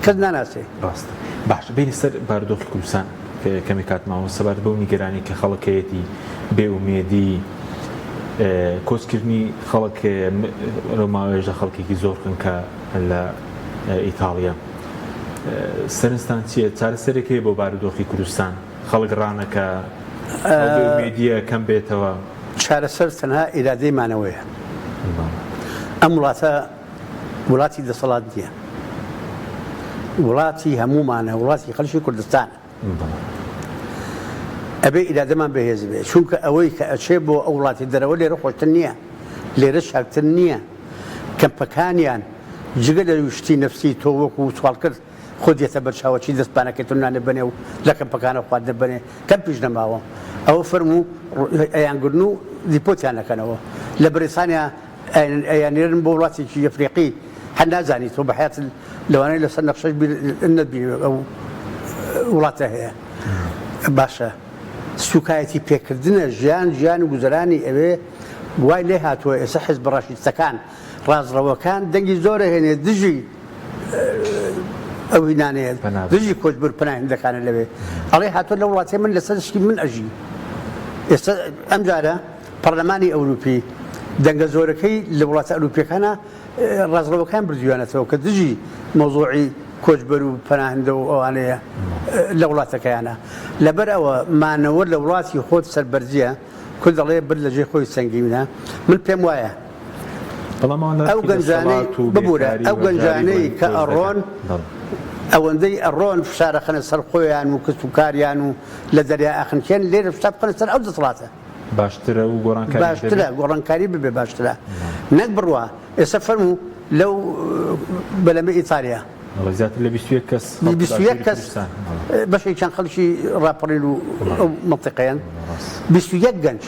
کەس ناناسێ.
ڕاستە باشە بێینە سەر بارودۆخی کوردستان کەمێک کات ماوە سەبارەت بەو نیگەرانی کە خەڵک هەیەتی بێ ئومێدی کۆچکردنی خەڵک لەو ماوەیەشدا خەڵکێکی زۆر خنکا لە ئیتاڵیا سەرنجتان چییە چارەسەرێک هەیە بۆ بارودۆخی کوردستان؟ خەڵک ڕانەکا، ئەو بێ ئومێدییە کەم بێتەوە.
چارەسەر تەنها ئیرادەی مانەوەیە. ئەم وڵاتە وڵاتی دەسەڵات نییە، وڵاتی هەموومانە، وڵاتی خەڵکی کوردستانە. ئەبێ ئیرادەمان بەهێز بێ، چونکە ئەوەی کە ئەچێ بۆ ئەو وڵاتی دەرەوە لێرە خۆشتر نییە، لێرە چاکتر نییە. کەمپەکانیان جگە لە شتی نەفسی تۆ وەکو سواڵکرد خۆت دێتە بەر چاوە چی دەست پانەکەی تۆ نانە بەنێ و لە کەمپەکانەوە خواردنە بەنێ کەمپیش نەماوە ئەوە فەرموو ئەیانگرن و دیپۆتیان ئەکەنەوە لە بەریتانیا ئەیانێرن بۆ وڵاتێکی ئەفریقی هەر نازانی تۆ بە حیات لەوانەیە لەسەر نەخشەش بیر نەتبینی ئەو وڵاتە هەیە باشە سوکایەتی پێکردنە ژیان ژیان و گوزەرانی ئەوێ وای لێ هاتووە ئێستا حزب ڕاشیستەکان ڕاستڕەوەکان دەنگی زۆر ئەهێنێ دژی ئەو هینانەیە دژی کۆچبەر پەناهندەکانە لەوێ ئەڵێ هاتووە لە وڵاتی من لەسەر شتی من ئەژی ئێستا ئەم جارە پەرلەمانی ئەوروپی دەنگە زۆرەکەی لە وڵاتە ئەوروپیەکانە ڕاستڕەوەکان بردویانەتەوە کە دژی مەوزوعی کۆچبەر و پەناهندە و ئەوانەیە لە وڵاتەکەیانە لەبەر ئەوە مانەوە لە وڵاتی خۆت سەربەرزیە کورد دەڵێ برد لە جێی خۆی سەنگینە من پێم وایە
بەڵام ئەوان لە
ئەو
ڕقی
گەنجانەی
دەسەڵات و
ببورە
بێکاری
ئەو
و هەژاری
گەنجانەی
بۆن
کە
کۆچ دەکەن
ئەڕۆن
بەڵێ.
ئەوەندەی ئەڕۆن فشار ئەخەنە سەر خۆیان و کەس و کاریان و لە دەریا ئەخنکێن لێرە فشار بخەنە سەر ئەو دەسەڵاتە
باشترە و گۆڕانکاریش
باشترە
دەبێ.
گۆڕانکاری ببێ باشترە نەک بڕوا ئێستا فەرموو لەو بەلەمەی ئیتالیا
بەڵێ زیاتر لە 21 کەس خەڵکی
21
باشووری
کەس
کوردستان بەڵێ.
بەشێکیان خەڵکی ڕاپەڕین و
بەڵێ.
ئەو مەنتیقەیەن
ڕاست.
21 گەنج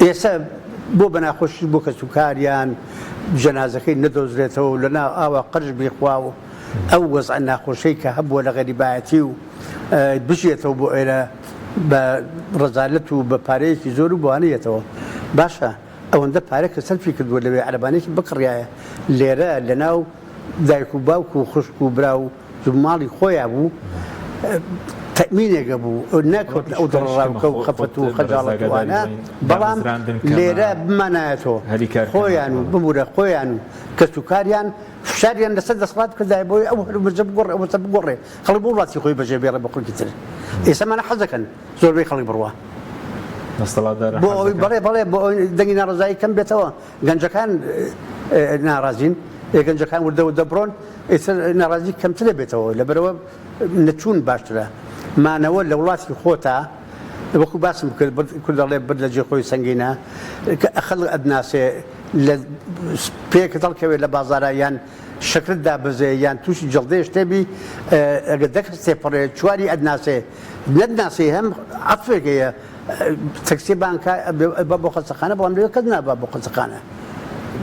ئێستا بۆ بە ناخۆشی بۆ کەسوکاریان جەنازەکەی نەدۆزرێتەوە و لەناو ئاوا قرژ بیخوا و ئەو وەزعە ناخۆشەی کە هەبووە لە غەریبایەتی و بژێتەوە بۆ ئێرە بە ڕەزالەت و بە پارەیەکی زۆر و بۆوانە یەتەوە باشە ئەوەندە پارە کە سەرفی کردووە لەوێ عەرەبانەیەکی بکڕیایە لێرە لەناو دایک و باوک و خوشک و برا و ماڵی خۆیا بوو تەئمینێک ئەبوو نەکەوتنە ئەو دڵەڕاوکە و خەفەت و خەجاڵەت و ئانە بەڵام لێرە بمانایەتەوە خۆیان و ببورە خۆیان و کەسوکاریان فشاریان لەسەر دەسەڵات بکردایە بۆی ئەو هەلومەرجە بگۆڕێ ئەو وەزعە بگۆڕێ خەڵک بۆ وڵاتی خۆی بەجێ بێڵێ بۆ خەڵکی تر ئێستا مانە حەز دەکەن زۆربەی خەڵک بڕوا
دەسەڵاتداران
بۆ
حەز
ئەوەی
دەکەن
بەڵێ بەڵێ بۆ ئەوەی دەنگی ناڕەزایی کەم بێتەوە گەنجەکان ناڕازین، گەنجەکان وردە وردە بڕۆن ئیتر ناڕازی کەمتر دەبێتەوە، لەبەرئەوە نەچوون باشترە، مانەوە لە وڵاتی خۆتا وەکو باسم کرد کورد دەڵێ برد لە جێی خۆی سەنگینە، خەڵک ئەتناسێ، لە پێکت هەڵکەوێت لە بازارا یان شەکرت دابەزێ یان تووشی جەڵدەیە شتێ بی ئەگەر دە کەس تێپەڕێ چواری ئەتناسێ نەتناسێ هەم عەتفێک هەیە تەکسیە بانکا بە بۆ خەستەخانە بەڵام لەوێ کەس نابا بۆ خەستەخانە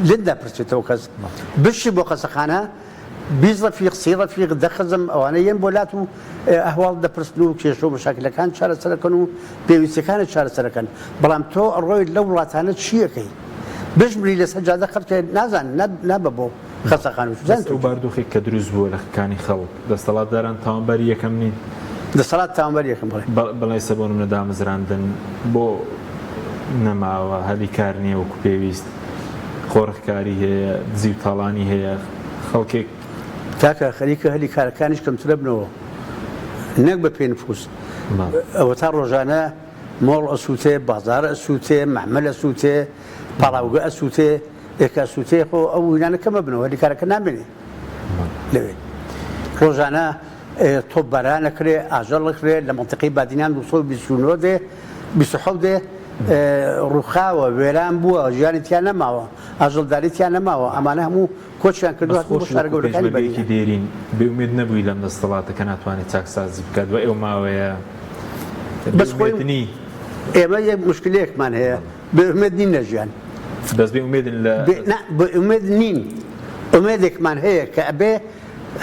لێت ناپرسێتەوە کەس بشی بۆ خەستەخانە 20 ڕەفیق سی ڕەفیق دە خزم ئەوانە یەن بۆ لات و ئەهواڵ دەپرسن و کێشە و مەشاکلەکان چارەسەرەکەن و پێویستیەکانت چارەسەرەکەن بەڵام تۆ ئەڕۆی لەو وڵاتانە چیەکەی بشمری لەسەر جادە خەڵکێ نازان نابە بۆ خەستەخانە و
بەس ئەو باردۆخێک کە دروست بووە لە کانی خەڵک دەستەڵاتداران تاوانباری یەکەم نین؟
دەسەڵات تاوانباری یەکەم بەڵێ.
بەڵێ ئێستا بۆ نمونە دامەزراندن بۆ نەماوە هەلی کار نییە وەکو پێویست قۆرخکاری هەیە دزی و تاڵانی هەیە خەڵکێک
کاکە خەریکە هەلی کارەکانیش کەمترەبنەوە نەک بە پێی نفوس ئەوەتا ڕۆژانە مۆڵ ئەسووتێ بازار ئەسووتێ مەعمەل ئەسووتێ پاڵاوگە ئەسووتێ ئێکە ئەسووتێ خۆ ئەو هینانە کەمە بنەوە هەلی کارەکە نامێنێ لەوێ ڕۆژانە تۆپ باران ئەکرێ ئاژەڵ ئەکرێ لە مەنتیقەی بادینان 229 دێ 27 دێ ڕووخاوە وێران بووە ژیانی تیا نەماوە ئاژەڵداری تیا نەماوە ئەمانە هەموو کۆچیان کردووە
بەس
هاتوون بۆ
خۆش
شارە
وەکو
گەورەکانی
پێشمەرگەیەکی
بەریتانیا.
دێرین بێ ئومێد نەبووی لەم دەستەڵاتە کە ناتوانێت چاکسازی بکات دوای ئەو ماوەیە بێ
بەس خۆی
ئومێد نی؟
ئێمە یەک موشکلەیەکمان هەیە بێ ئومێد نین لە ژیان.
بەس بێ ئومێدن لە
بێ نا بێ ئومێد نین ئومێدێکمان هەیە کە ئەبێ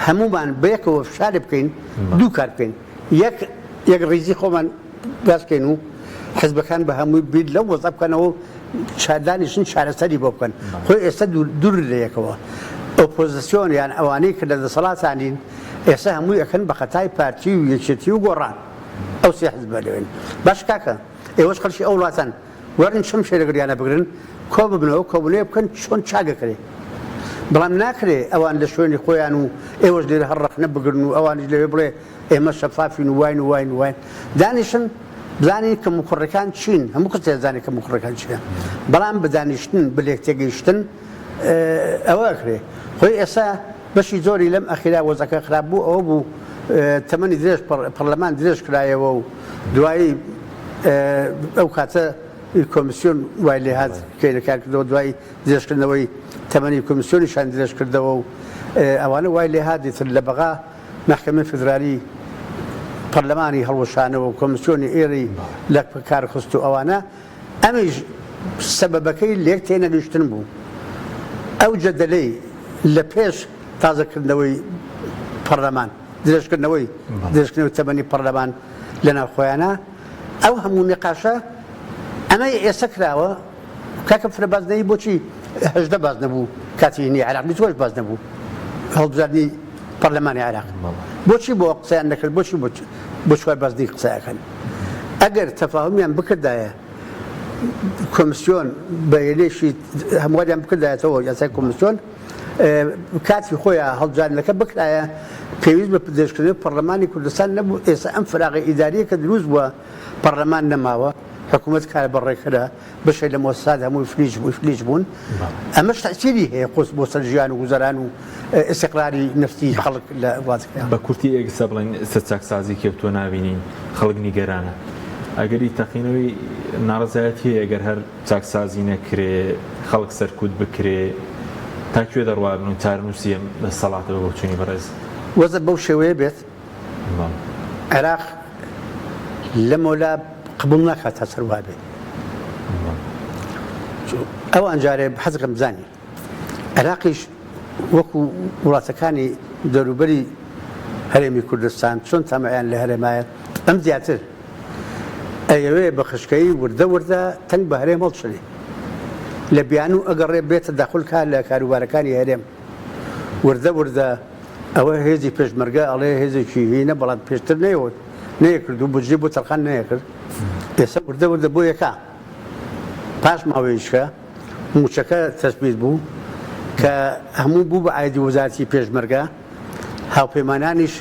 هەموومان بەیەکەوە فشارێ بکەین دوو کار بکەین یەک یەک ڕیزی خۆمان باس بکەین و حزبەکان بە هەمووی بیر لەو وەزعە بکەنەوە و دانیشن چارەسەری بۆ بکەن خۆی ئێستا دوور لە یەکەوە ئۆپۆزیسیۆن یان ئەوانەی کە لە دەسەڵاتانین ئێستا هەمووی ئەکەن بە خەتای پارتی و یەکێتی و گۆڕان ئەو سێ حزبە لەوێن باش کاکە ئێوەش خەڵکی ئەو وڵاتان وەرن شمشێرە گریانە بگرن کۆ ببنەوە کۆبونەوە بکەن چۆن چاک ئەکرێ بەڵام ناکرێ ئەوان لە شوێنی خۆیان و ئێوەش لێرە هەر ڕەخنە بگرن و ئەوانیش لەوێ بڵێ ئێمە شەفافین و واین و واین و واین دانیشن بزانین کەموکوڕەکان چین هەموو کەس دەزانێت کەموکوڕەکان چییە بەڵام بە دانیشتن بە لێکتێگەیشتن ئەوە ئەکرێ خۆی ئێستا بەشی زۆری لەم ئەخیرا وەزعەکە خراپ بوو ئەوە بوو تەمەنی درێژ پەرلەمان درێژ کرایەوە و دوایی ئەو کاتە کۆمیسیۆن وای لێهات کەینەکان کردەوە دوای درێژکردنەوەی تەمەنی کۆمیسیۆنیشان درێژ کردەوە و ئەوانە وای لێهات دیتر لە بەغا مەحکەمەی فیدرالی پەرلەمانی هەڵوەشانەوە و کۆمیسیۆنی ئێرەی لە کار خست و ئەوانە ئەمیش سەبەبەکەی لێک تێنەگەیشتن بوو ئەو جەدەلەی لە پێش تازەکردنەوەی پەرلەمان درێژکردنەوەی درێژکردنەوەی تەمەنی پەرلەمان لە ناوخۆیانە ئەو هەموو نقاشە ئەمەی ئێستا کراوە کاکە فرە بازنەیی بۆچی 18 باز نەبوو کاتی هینی عێراق 28 باز نەبوو هەڵبژاردنی پەرلەمانی عێراق بۆچی بۆ قسەیان نەکرد بۆچی بۆ چوار بازنەی قسەکەن ئەگەر تەفاهمیان بکردایە کۆمسیۆن بە هێلێکی هەمواریان بکردایەتەوە یاسای کۆمسیۆن کاتی خۆیان هەڵبژاردنەکە بکرایە پێویست بە درێژکردنەوەی پەرلەمانی کوردستان نەبوو ئێستا ئەم فراغە ئیداریە کە دروست بووە پەرلەمان نەماوە حکوومەت کار بەڕێکەرە بەشێک لە مۆساد هەمووی فلیج بوو فلیج بوون ئەمەش تەئسیری هەیە قورس بۆ سەر ژیان و گوزەران و ئیستیقراری نەفسی خەڵک لە وڵاتەکە.
بە کورتی ئێگستا بڵێین ئێستا چاکسازی کەوتووە نابینین خەڵک نیگەرانە ئەگەری تەقینەوەی ناڕەزایەتی هەیە گەر هەر چاکسازی نەکرێ خەڵک سەرکوت بکرێ تا کوێ دەڕوابن و چارەنووسی ئەم دەسەڵاتە بە بۆچوونی بەڕێز؟
وەزع بەو شێوەیە بێت عێراق لەمەولا قبوڵ ناکات تا سەر وابێ ئەوان جارێ حەزەکەم بزانی عێراقیش وەکو وڵاتەکانی دەوروبەری هەرێمی کوردستان چۆن تەمەیان لە هەرێمایە ئەم زیاتر ئەیەوێ بە خشکەیی وردە وردە تەنگ بە هەرێم هەڵچنێ لە بیانوو ئەگەڕێ بێتە داخل کا لە کاروبارەکانی هەرێم وردە وردە ئەوە هێزی پێشمەرگە ئەڵێ هێزێکی هینە بەڵام پێشتر نەیەوت نەیەکرد و بودجەی بۆ تەرخان نەیەکرد ئێستا وردە وردە بۆ یەکا پاش ماوەیەکە موچەکە تەسبیت بوو کە هەموو بوو بە ئایدی وەزارەتی پێشمەرگە هاوپەیمانانیش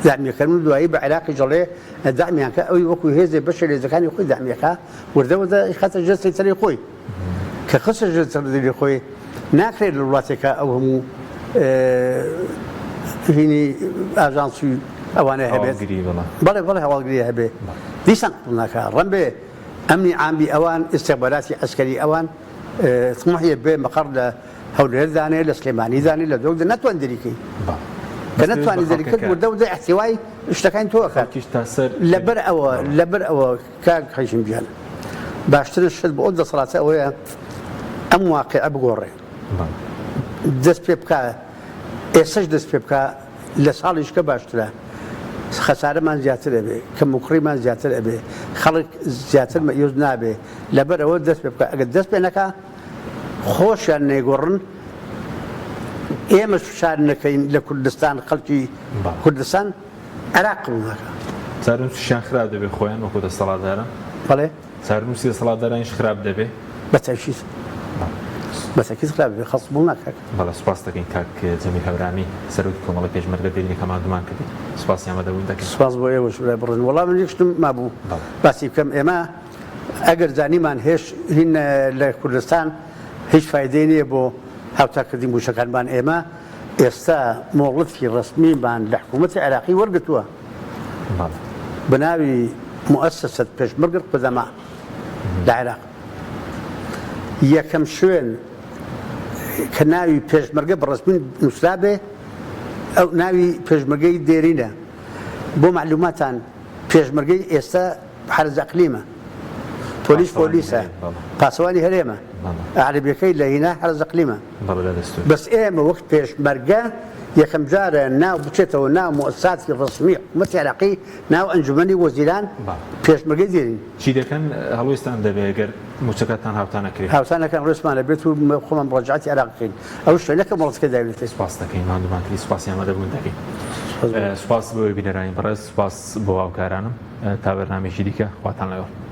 دامیەکەن و دوایی بە عێراقی جەڵێ دامیان کە ئەوی وەکو هێزێ بەشێ لە هێزەکانی خۆی دامیەکە وردە وردە خەتە ژێر سەیتەرەی خۆی کە خستە ژێر سەردەری خۆی ناکرێت لە وڵاتێکا ئەو هەموو هینی ئاژانسی ئەوانە هەبێت بەڵێ بەڵێ هەواڵگری هەبێ دیسان قبوڵ ناکا ڕەنبێ ئەمنی عامی ئەوان ئیستیخباراتی عەسکەری ئەوان تموحیە بێ مەقەڕ لە هەولێر دانێ لە سلێمانی دانێ لە دۆک ناتوان دەریکەی کە نەتوانی دەریکرد وردە وردە احتوای شتەکانی تۆ ئەکات لەبەر ئەوە لەبەر ئەوە کاک حەشیم گیان باشترین شت بۆ ئەو دەسەڵاتە ئەوەیە ئەم واقعە بگۆڕێ دەست پێ بکە ئێسش دەست پێ بکە لە ساڵیشکە باشترە خەسارەمان زیاتر ئەبێ کەم و کوڕیمان زیاتر ئەبێ خەڵک زیاتر مەیوز نابێ لەبەر ئەوە دەست پێ بکە ئەگەر دەست پێ نەکا خۆشیان نەیگۆڕن ئێمەش فشار نەکەین لە کوردستان خەڵکی کوردستان عێراق قبوڵ ناکا.
چارەنووسیشیان خراپ دەبێ خۆیان وەکو دەسەڵاتداران.
بەڵێ.
چارەنووسی دەسەڵاتدارانیش خراپ دەبێ.
بە تەئکید. بە تەئکید خراپ دەبێ خەڵک قبوڵ ناکا.
بەڵێ سوپاست دەکەین کاک جەمیل هەورامی سەرۆکی کۆمەڵەی پێشمەرگە دێرینەکە ماندوومان کردی سوپاسی ئامادەبوون دەکەین.
سوپاس بۆ ئێوەش برای بەڕێز. وەڵا من یەک شتم مابوو باسی بکەم ئێمە ئەگەر زانیمان هێش هین لە کوردستان هیچ فایدەی نییە بۆ هاوتاکردنی مووچەکانمان ئێمە ئێستا مۆڵەتی ڕەسمیمان لە حکوومەتی عێراقی وەرگرتووە بە ناوی موئەسەسەت پێشمەرگە قودەما لە عێراق یەکەم شوێن کە ناوی پێشمەرگە بە ڕەسمی نووسرابێ ئەو ناوی پێشمەرگەی دێرینە بۆ مەعلوماتان پێشمەرگەی ئێستا حەرز ئەقلیمە پۆلیس پۆلیسە پاسەوانی هەرێمە عەرەبیەکەی لە هینا حەرز ئەقلیمە بەس ئێمە وەک پێشمەرگە یەکەم جارە ناو بچێتەوە ناو موئەسساتی ڕەسمی حکوومەتی عێراقی ناو ئەنجومەنی وەزیران پێشمەرگەی دێرین.
چی دەکەن هەڵوێستان دەبێ گەر مووچەکەتان هاوتا نەکرێ؟
هاوتا نەکەن هەڵوێستمان ئەبێت و خۆمان مڕاجەعەتی عێراق بکەین ئەو شتە نەکە مۆڵەتەکەی داوینەتێ.
سوپاس دەکەین ماندوومان کردی سوپاسی ئامادەبوون دەکەین. سوپاس بۆ بینەرانی بەڕێز سوپاس بۆ هاوکارانم تا بەرنامەیەکی دیکە خواتان لەگەڵ.